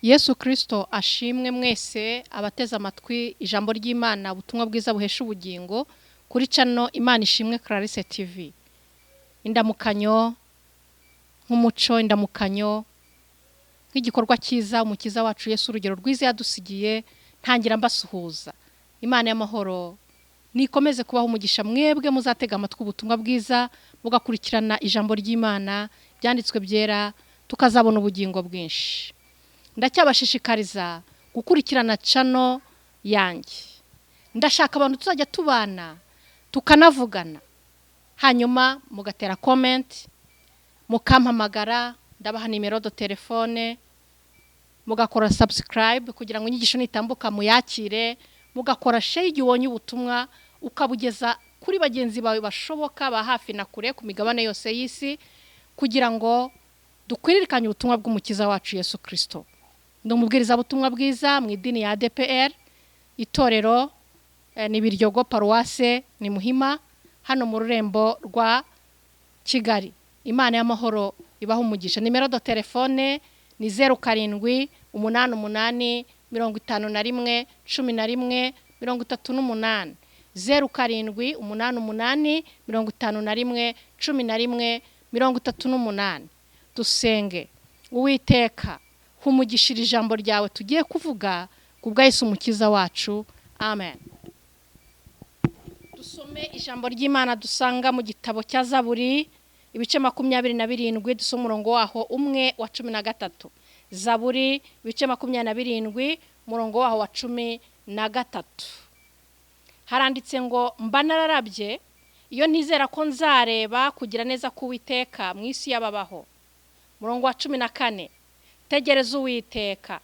Yesu Kristo ashimwe mwese abateze amatwi ijambo ry'Imana, ubutumwa bwiza buhesha ubugingo kuri channel Imana Ishimwe Clarisse TV. Indamukanyo nk'umuco, indamukanyo nk'igikorwa cyiza umukiza wacu Yesu urugero rwiza yadusigiye, ntangira mbasuhuza. Imana y'amahoro nikomeze kubaha umugisha mwebwe muzatega amatwi ubutumwa bwiza, mugakurikirana ijambo ry'Imana, byanditswe byera, tukazabona ubugingo bwinshi. Ndacyabashishikariza gukurikirana channel yanjye. Ndashaka abantu tuzajya tubana tukanavugana, hanyuma mugatera comment, mukampamagara, ndabaha numéro de téléphone, mugakora subscribe kugira ngo inyigisho nitambuka muyakire, mugakora share igihe ubonye ubutumwa ukabugeza kuri bagenzi bawe bashoboka ba hafi na kure ku migabane yose y'isi, kugira ngo dukwiririkanye ubutumwa bw'umukiza wacu Yesu Kristo. Ndi umubwirizabutumwa bwiza mu idini ya ADPR, itorero ni Biryogo, paruwase ni Muhima, hano mu rurembo rwa Kigali. Imana y'amahoro ibaha umugisha. Numéro de téléphone ni 0788511138, 0788511138. Dusenge. Uwiteka, humugishira ijambo ryawe tugiye kuvuga ku bwa Yesu umukiza wacu, amen. Dusome ijambo ry'Imana dusanga mu gitabo cya Zaburi, ibice 27, dusome umurongo waho umwe wa 13. Zaburi ibice 27, umurongo waho wa 13. Haranditse ngo: "Mba nararabye iyo ntizera ko nzareba kugira neza k'Uwiteka mu isi y'ababaho." Umurongo wa 14: "Tegereza Uwiteka,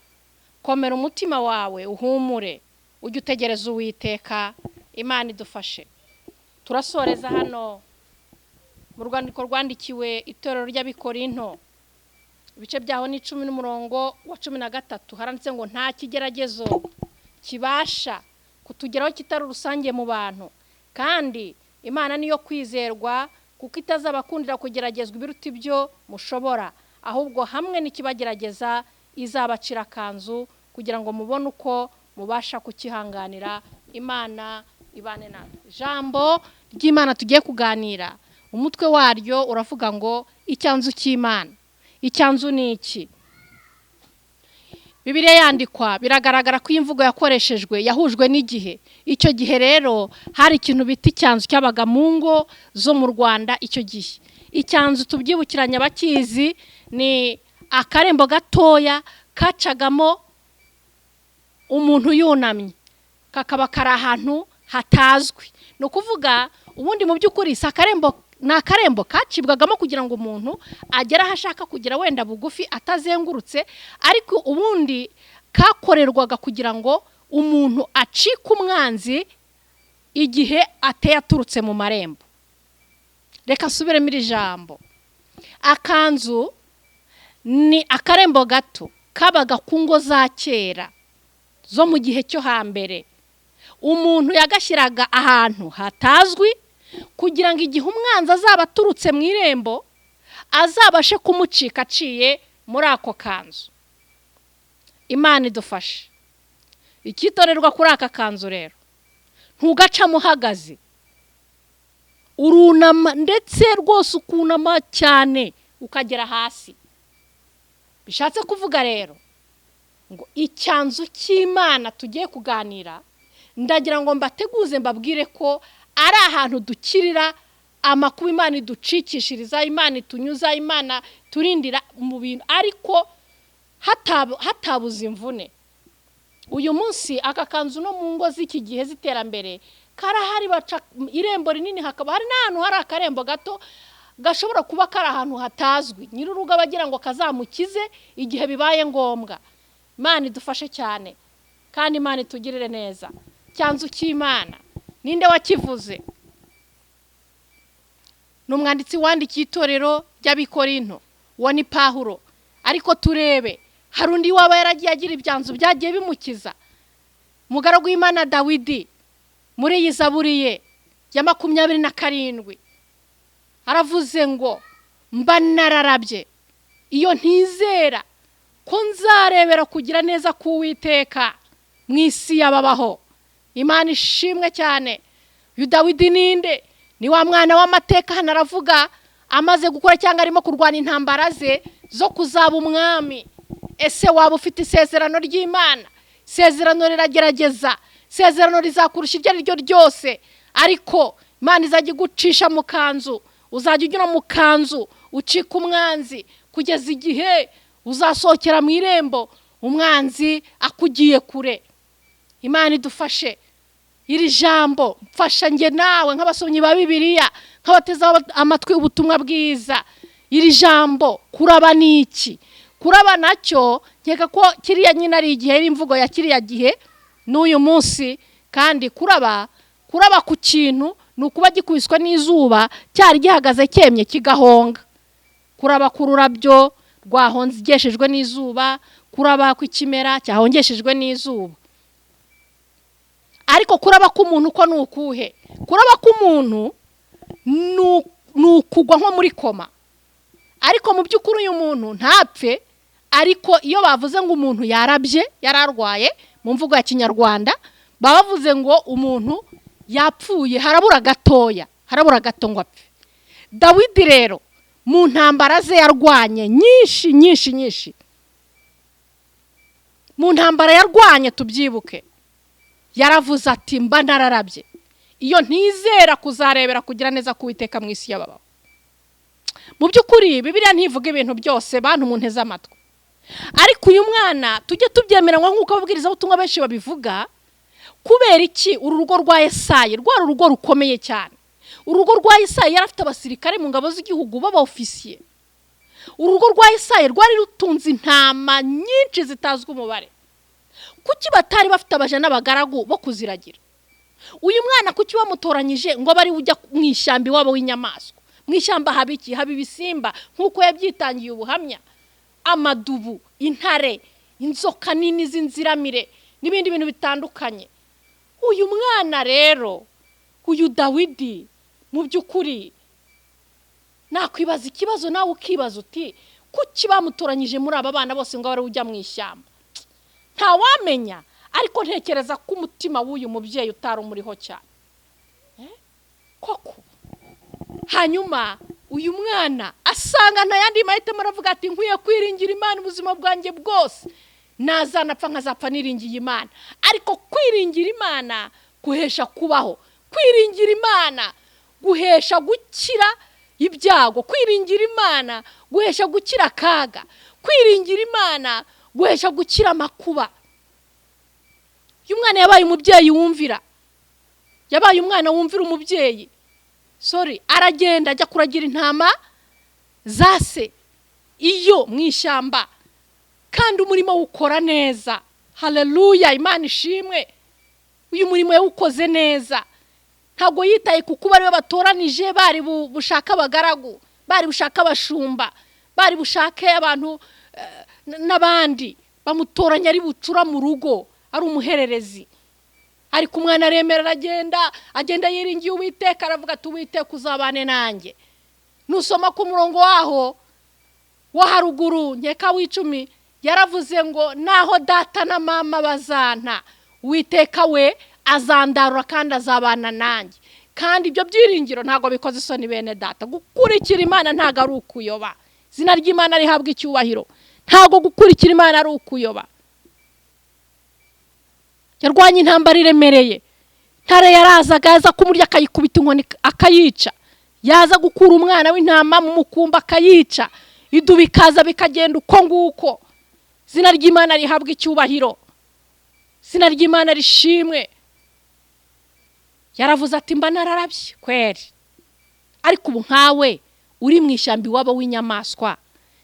komera umutima wawe uhumure, ujye utegereza Uwiteka." Imana idufashe. Turasoreza hano mu rwandiko rwandikiwe itorero ry'Abikorinto, ibice byaho ni 10 n'umurongo wa 13. Haranditse ngo: "Nta kigeragezo kibasha kutugeraho kitari rusange mu bantu, kandi Imana niyo kwizerwa, kuko itazabakundira kugeragezwa ibiruta ibyo mushobora, ahubwo hamwe n'ikibagerageza izabacira akanzu kugira ngo mubone uko mubasha kukihanganira." Imana ibane natwe. Ijambo ry'Imana tugiye kuganira, umutwe waryo uravuga ngo: "Icyanzu cy'Imana." Icyanzu ni iki? Bibiliya yandikwa, biragaragara ko iyi mvugo yakoreshejwe yahujwe n'igihe. Icyo gihe rero hari ikintu bita icyanzu cyabaga mu ngo zo mu Rwanda icyo gihe. Icyanzu, tubyibukiranya abakizi, ni akarembo gatoya kacagamo umuntu yunamye, kakaba kari ahantu hatazwi. Ni ukuvuga ubundi mu by'ukuri si akarembo, ni akarembo kacibwagamo kugira ngo umuntu agere aho ashaka kugera wenda bugufi atazengurutse, ariko ubundi kakorerwaga kugira ngo umuntu acike umwanzi igihe ateye aturutse mu marembo. Reka nsubiremo iri jambo: akanzu ni akarembo gato kabaga ku ngo za kera zo mu gihe cyo hambere. Umuntu yagashyiraga ahantu hatazwi kugira ngo igihe umwanzi azaba aturutse mu irembo azabashe kumucika aciye muri ako kanzu. Imana idufashe. Icyitorerwa kuri aka kanzu rero, ntugacamo uhagaze, urunama, ndetse rwose ukunama cyane ukagera hasi. Bishatse kuvuga rero ngo icyanzu cy'Imana tugiye kuganira, ndagira ngo mbateguze, mbabwire ko ari ahantu dukirira amakuba, Imana iducikishiriza, Imana itunyuza, Imana turindira mu bintu, ariko hatabuze imvune. Uyu munsi aka kanzu no mu ngo z'iki gihe z'iterambere karahari, baca irembo rinini, hakaba hari n'ahantu hari akarembo gato gashobora kuba kari ahantu hatazwi, nyir'urugo aba agira ngo kazamukize igihe bibaye ngombwa. Imana idufashe cyane kandi Imana itugirire neza. Cyanzu cy'Imana, ninde wakivuze? Ni umwanditsi wandikiye itorero ry'Abikorinto, uwo ni Pahuro. Ariko turebe, hari undi waba yaragiye agira ibyanzu byagiye bimukiza? Umugaragu w'Imana Dawidi, muri iyi zaburi ye ya 27, aravuze ngo: "Mba nararabye iyo ntizera." Ko nzarebera kugira neza k'Uwiteka mu isi y'ababaho. Imana ishimwe cyane. Uyu Dawidi ninde? Ni wa mwana w'amateka. Hano aravuga amaze gukora cyangwa arimo kurwana intambara ze zo kuzaba umwami. Ese waba ufite isezerano ry'Imana? Isezerano riragerageza, isezerano rizakurusha iryo ari ryo ryose, ariko Imana izajya igucisha mu kanzu, uzajya unyura mu kanzu ucika umwanzi kugeza igihe uzasohokera mu irembo umwanzi akugiye kure. Imana idufashe. Iri jambo mfasha njye nawe nk'abasomyi ba Bibiliya, nk'abateze amatwi ubutumwa bwiza. Iri jambo kuraba ni iki? Kuraba nacyo nkeka ko kiriya nyine ari igihe, ari imvugo ya kiriya gihe n'uyu munsi. Kandi kuraba ku kintu ni ukuba gikubiswe n'izuba, cyari gihagaze cyemye kigahonga. Kuraba ku rurabyo rwahongeshejwe n'izuba, kuraba kw'ikimera cyahongeshejwe n'izuba. Ariko kuraba k'umuntu ko ni ukuhe? Kuraba k'umuntu ni ukugwa nko muri koma, ariko mu by'ukuri uyu muntu ntapfe. Ariko iyo bavuze ngo umuntu yarabye, yararwaye, mu mvugo ya Kinyarwanda baba bavuze ngo umuntu yapfuye, harabura gatoya, harabura gato ngo apfe. Dawidi rero mu ntambara ze yarwanye nyinshi nyinshi nyinshi, mu ntambara yarwanye tubyibuke, yaravuze ati mba nararabye iyo ntizera kuzarebera kugira neza k'Uwiteka mu isi y'ababaho. Mu by'ukuri Bibiliya ntivuga ibintu byose, bantu munteze amatwi. Ariko uyu mwana tujye tubyemeranywa nk'uko ababwirizabutumwa benshi babivuga. Kubera iki? Uru rugo rwa Yesayi rwari urugo rukomeye cyane. Urugo rwa Yesayi yari afite abasirikare mu ngabo z'igihugu b'abofisiye. Urugo rwa Yesayi rwari rutunze intama nyinshi zitazwi umubare. Kuki batari bafite abaja n'abagaragu bo kuziragira? Uyu mwana kuki bamutoranyije ngo abe ari ujya mu ishyamba iwabo w'inyamaswa? Mu ishyamba haba iki? Haba ibisimba, nk'uko yabyitangiye ubuhamya, amadubu, intare, inzoka nini z'inziramire n'ibindi bintu bitandukanye. Uyu mwana rero, uyu Dawidi, mu by'ukuri nakwibaza ikibazo, nawe ukibaza uti kuki bamutoranyije muri aba bana bose ngo abe ari ujya mu ishyamba? Ntawamenya, ariko ntekereza ko umutima w'uyu mubyeyi utari umuriho cyane koko. Hanyuma uyu mwana asanga nta yandi mahitamo, aravuga ati nkwiye kwiringira Imana ubuzima bwanjye bwose, nazanapfa nkazapfa niringiye Imana. Ariko kwiringira Imana guhesha kubaho, kwiringira Imana guhesha gukira ibyago, kwiringira Imana guhesha gukira akaga, kwiringira Imana guhesha gukira amakuba. Uyu mwana yabaye umubyeyi wumvira, yabaye umwana wumvira umubyeyi. Sorry, aragenda ajya kuragira intama za se iyo mu ishyamba, kandi umurimo wukora neza. Haleluya, Imana ishimwe. Uyu murimo yawukoze neza, ntabwo yitaye ku kuba ariwe batoranije. Bari bushake abagaragu, bari bushake abashumba, bari bushake abantu n'abandi, bamutoranya ari bucura mu rugo, ari umuhererezi. Ariko umwana aremera aragenda, agenda yiringiye Uwiteka, aravuga ati Uwiteka uzabane nanjye. Nusoma ku murongo waho wo haruguru, nkeka w'icumi, yaravuze ngo naho data na mama bazanta, Uwiteka we azandarura kandi azabana nanjye. Kandi ibyo byiringiro ntabwo bikoze isoni, bene data. Gukurikira Imana ntabwo ari ukuyoba. Izina ry'Imana rihabwa icyubahiro. Ntabwo gukurikira Imana ari ukuyoba. Yarwanye intambara iremereye. Ntare yarazaga, yaza kumurya akayikubita inkoni akayica, yaza gukura umwana w'intama mu mukumba akayica, idubu ikaza bikagenda uko nguko. Izina ry'Imana rihabwa icyubahiro, izina ry'Imana rishimwe. Yaravuze ati mba nararabye kweri. Ariko ubu nkawe uri mu ishyamba iwabo w'inyamaswa,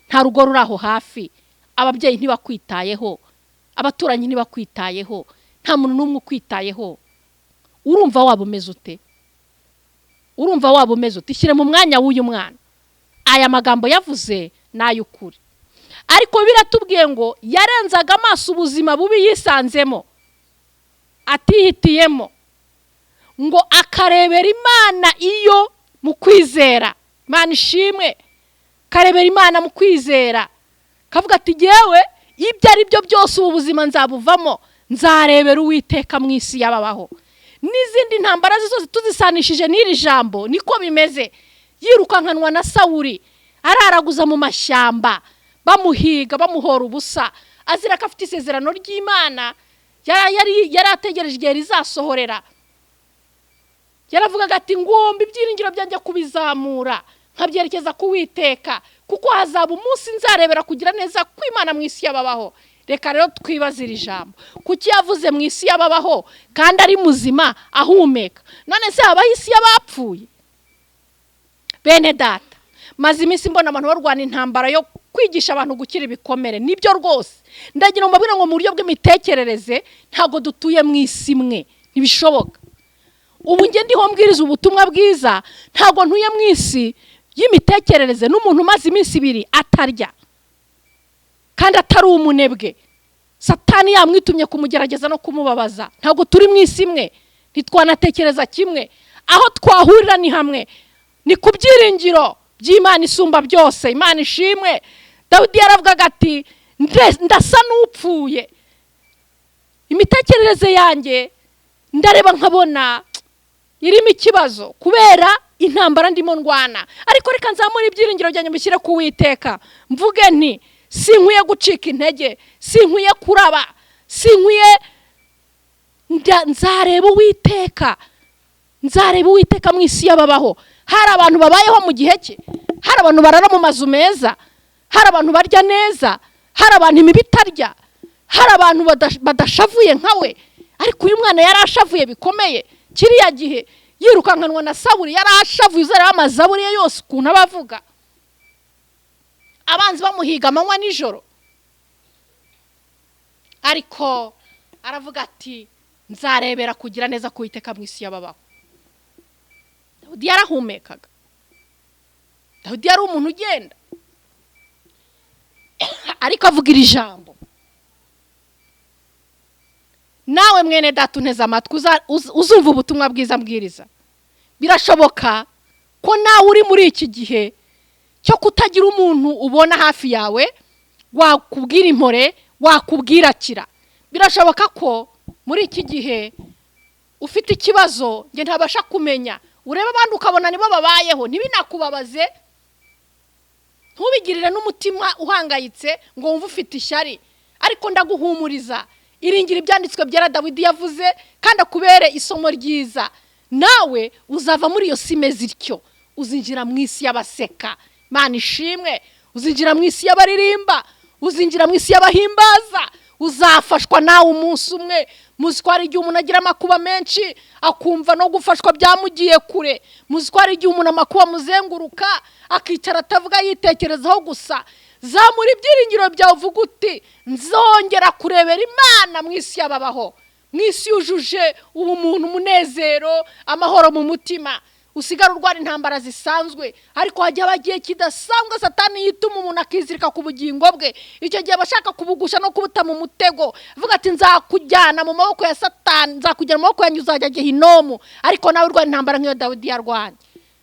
nta rugo ruri aho hafi, ababyeyi ntibakwitayeho, abaturanyi ntibakwitayeho, nta muntu n'umwe ukwitayeho, urumva waba umeze ute? Urumva waba umeze ute? Ishyire mu mwanya w'uyu mwana. Aya magambo yavuze ni ay'ukuri, ariko biratubwiye ngo yarenzaga amaso ubuzima bubi yisanzemo atihitiyemo, ngo akarebera Imana iyo mu kwizera. Imana ishimwe. Karebera Imana mu kwizera, kavuga ati yewe Ibyo ari byo byose ubu buzima nzabuvamo, nzarebera Uwiteka mu isi y'ababaho. N'izindi ntambara zose tuzisanishije n'iri jambo niko bimeze. Yirukankanwa na Sawuri, araraguza mu mashyamba, bamuhiga bamuhora ubusa, azira ko afite isezerano ry'Imana yari ategereje igihe rizasohorera. Yaravugaga ati ngomba ibyiringiro byanjye kubizamura nkabyerekeza ku Uwiteka, kuko hazaba umunsi nzarebera kugira neza kw'Imana mu isi y'ababaho. Reka rero twibaze iri jambo, kuki yavuze mu isi y'ababaho kandi ari muzima ahumeka? None se habaho isi y'abapfuye? Bene data, maze iminsi mbona abantu barwana intambara yo kwigisha abantu gukira ibikomere. Nibyo rwose, ndagira ngo mbabwire ngo mu buryo bw'imitekerereze ntabwo dutuye mu isi imwe, ntibishoboka. Ubu njye ndiho mbwiriza ubutumwa bwiza, ntabwo ntuye mu isi y'imitekerereze n'umuntu umaze iminsi 2 atarya kandi atari umunebwe, Satani yamwitumye kumugerageza no kumubabaza. Ntabwo turi mu isi imwe, ntitwanatekereza kimwe. Aho twahurira ni hamwe, ni ku byiringiro by'Imana isumba byose. Imana ishimwe. Dawidi yaravugaga ati ndasa n'upfuye, imitekerereze yanjye ndareba nkabona irimo ikibazo kubera intambara ndimo ndwana, ariko reka nzamure ibyiringiro byanjye mbishyire ku Uwiteka, mvuge nti sinkwiye gucika intege, sinkwiye kuraba, sinkwiye, nzareba Uwiteka, nzareba Uwiteka mu isi y'ababaho. Hari abantu babayeho mu gihe cye, hari abantu barara mu mazu meza, hari abantu barya neza, hari abantu imibi itarya, hari abantu badashavuye nkawe. Ariko uyu mwana yari ashavuye bikomeye. Kiriya gihe yirukankanwa na Sawuri yari ashavuye, uzareba amazaburi ye yose ukuntu aba avuga, abanzi bamuhiga amanywa nijoro, ariko aravuga ati nzarebera kugira neza ku Uwiteka mu isi y'ababaho. Dawidi yarahumekaga, Dawidi yari umuntu ugenda, ariko avuga iri jambo. Nawe mwene data unteze amatwi, uzumva ubutumwa bwiza mbwiriza, birashoboka ko nawe uri muri iki gihe cyo kutagira umuntu ubona hafi yawe wakubwira impore, wakubwira kira. Birashoboka ko muri iki gihe ufite ikibazo nge ntabasha kumenya, ureba abandi ukabona nibo babayeho, ntibinakubabaze, ntubigirire n'umutima uhangayitse ngo wumve ufite ishyari. Ariko ndaguhumuriza, iringira ibyanditswe byera Dawidi yavuze, kandi akubere isomo ryiza. Nawe uzava muri iyo si imeze ityo, uzinjira mu isi y'abaseka. Imana ishimwe. Uzinjira mu isi y'abaririmba, uzinjira mu isi y'abahimbaza, uzafashwa nawe umunsi umwe. Muzi ko hari igihe umuntu agira amakuba menshi akumva no gufashwa byamugiye kure. Muzi ko hari igihe umuntu amakuba amuzenguruka akicara atavuga, yitekerezaho gusa. Zamura ibyiringiro byawe uvuga uti nzongera kurebera Imana mu isi y'ababaho, mu isi yujuje ubumuntu, umunezero, amahoro mu mutima. Usigara urwara intambara zisanzwe, ariko hajya haba igihe kidasanzwe Satani yituma umuntu akizirika ku bugingo bwe. Icyo gihe aba ashaka kubugusha no kubuta mu mutego, avuga ati nzakujyana mu maboko ya Satani, nzakujyana mu maboko yanjye, uzajya Gehinomu. Ariko nawe urwara intambara nk'iyo Dawidi yarwanye.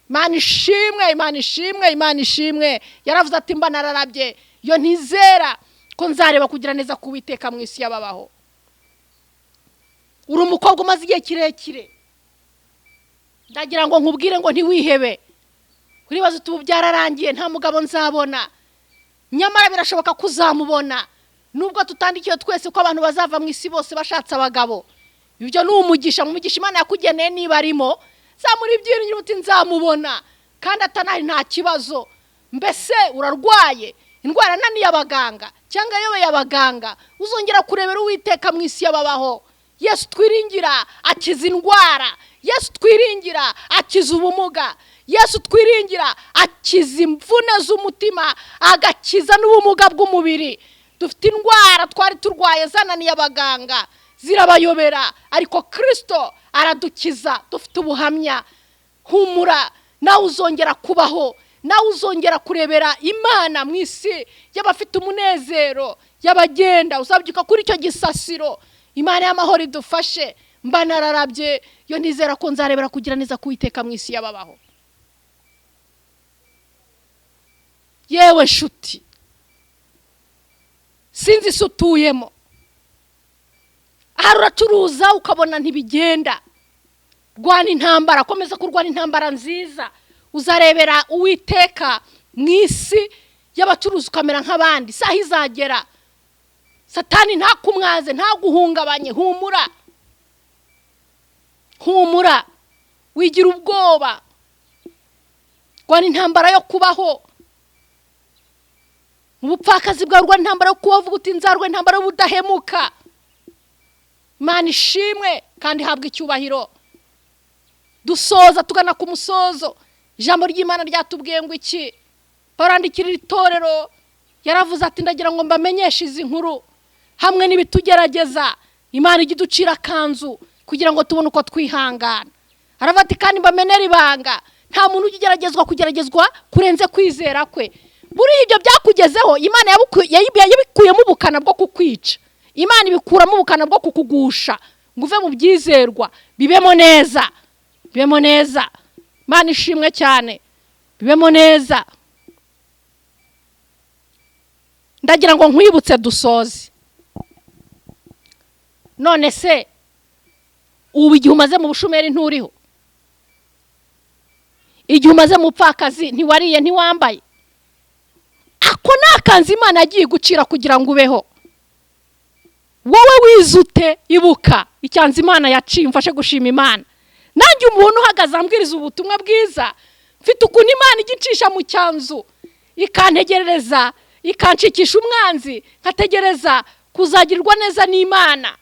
Imana ishimwe, Imana ishimwe, Imana ishimwe. Yaravuze ati mba nararabye, iyo ntizera ko nzareba kugira neza ku Uwiteka mu isi y'ababaho. Uri umukobwa umaze igihe kirekire, ndagira ngo nkubwire ngo ntiwihebe. Uribaza uti ubu byararangiye, nta mugabo nzabona. Nyamara birashoboka ko uzamubona, nubwo tutandikiwe twese ko abantu bazava mu isi bose bashatse abagabo. Ibyo ni umugisha, mu mugisha Imana yakugeneye niba arimo. Zamura ibyiringiro uti nzamubona, kandi atanari nta kibazo. Mbese urarwaye indwara ananiye abaganga cyangwa ayobeye abaganga, uzongera kurebera Uwiteka mu isi y'ababaho. Yesu twiringira akiza indwara, Yesu twiringira akiza ubumuga, Yesu twiringira akiza imvune z'umutima, agakiza n'ubumuga bw'umubiri. Dufite indwara twari turwaye zananiye abaganga zirabayobera, ariko Kristo aradukiza. Dufite ubuhamya. Humura, nawe uzongera kubaho, nawe uzongera kurebera Imana mu isi y'abafite umunezero, y'abagenda. Uzabyuka kuri icyo gisasiro. Imana y'amahoro idufashe. Mba nararabye, yo nizera ko nzarebera kugira neza ku Uwiteka mu isi y'ababaho. Yewe nshuti, Sinzi isi utuyemo, ahari uracuruza ukabona ntibigenda. Rwana intambara, komeza kurwana intambara nziza, uzarebera Uwiteka mu isi y'abacuruzi ukamera nk'abandi. Isaha izagera Satani ntakumwaze, ntaguhungabanye. Humura, humura, wigira ubwoba. Rwana intambara yo kubaho mu bupfakazi bwawe, rwana intambara yo kubaho, uvuga uti nzarwa intambara y'ubudahemuka. Imana ishimwe kandi ihabwe icyubahiro. Dusoza tugana ku musozo, ijambo ry'Imana ryatubwiye ngo iki? Barandikira itorero, yaravuze ati ndagira ngo mbamenyeshe izi nkuru hamwe n'ibitugerageza, Imana ijya iducira akanzu kugira ngo tubone uko twihangana. Aravuga ati kandi mbamenere ibanga, nta muntu ujya ugeragezwa kugeragezwa kurenze kwizera kwe. Buriya ibyo byakugezeho Imana yabikuyemo ubukana bwo kukwica, Imana ibikuramo ubukana bwo kukugusha ngo uve mu byizerwa, bibemo neza, bibemo neza. Imana ishimwe cyane, bibemo neza. Ndagira ngo nkwibutse dusoze. None se ubu igihe umaze mu bushomeri nturiho? Igihe umaze mu bupfakazi ntiwariye, ntiwambaye? Ako ni akanzu Imana yagiye gucira kugira ngo ubeho. Wowe wizute, ibuka icyanzu Imana yaciye, umfashe gushima Imana. Nanjye umuntu uhagaze ambwiriza ubutumwa bwiza, mfite ukuntu Imana ijya incisha mu cyanzu, ikantegerereza, ikanshikisha umwanzi, nkategereza kuzagirirwa neza n'Imana.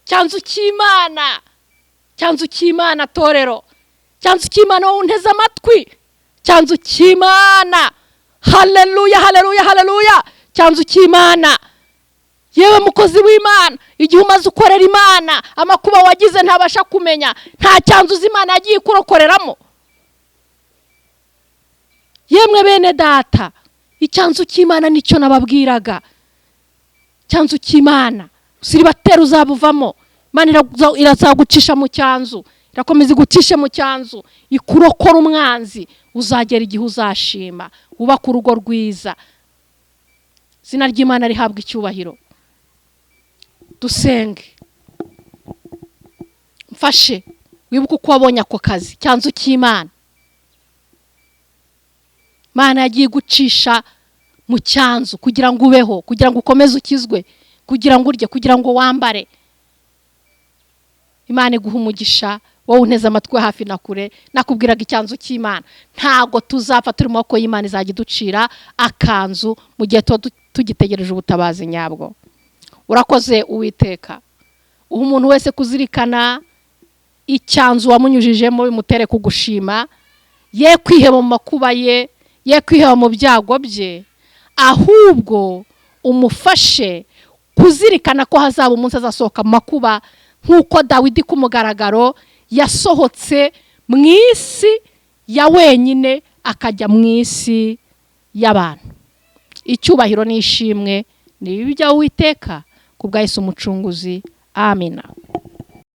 Cyanzu cy'Imana, cyanzu cy'Imana torero, cyanzu cy'Imana wowe unteze amatwi, cyanzu cy'Imana. Haleluya, haleluya, haleluya. Cyanzu cy'Imana. Yewe mukozi w'Imana, igihe umaze ukorera Imana, amakuba wagize ntabasha kumenya, nta cyanzu uzi Imana yagiye ikurokoreramo. Yemwe bene data, icyanzu cy'Imana nicyo nababwiraga. Cyanzu cy'Imana, usiribatera uzabuvamo. Imana irazagucisha mu cyanzu, irakomeza igucishe mu cyanzu, ikurokora umwanzi, uzagera igihe uzashima, wubaka urugo rwiza. Izina ry'Imana rihabwa icyubahiro. Dusenge. Mfashe wibuke uko wabonye ako kazi, cyanzu cy'Imana. Imana yagiye gucisha mu cyanzu kugira ngo ubeho, kugira ngo ukomeze ukizwe, kugira ngo urye, kugira ngo wambare. Imana iguha umugisha, wowe unteze amatwi hafi na kure. Nakubwiraga icyanzu cy'Imana, ntago tuzapfa turi mu maboko y'Imana, izajya iducira akanzu mu gihe tuba tugitegereje ubutabazi nyabwo. Urakoze Uwiteka, uha umuntu wese kuzirikana icyanzu wamunyujijemo, bimutere kugushima, ye kwiheba mu makuba ye, ye kwiheba mu byago bye, ahubwo umufashe kuzirikana ko hazaba umunsi azasohoka mu makuba, nk'uko Dawidi ku mugaragaro yasohotse mu isi ya wenyine akajya mu isi y'abantu. Icyubahiro n'ishimwe ni ibijya Uwiteka ku bwa Yesu Umucunguzi. Amina.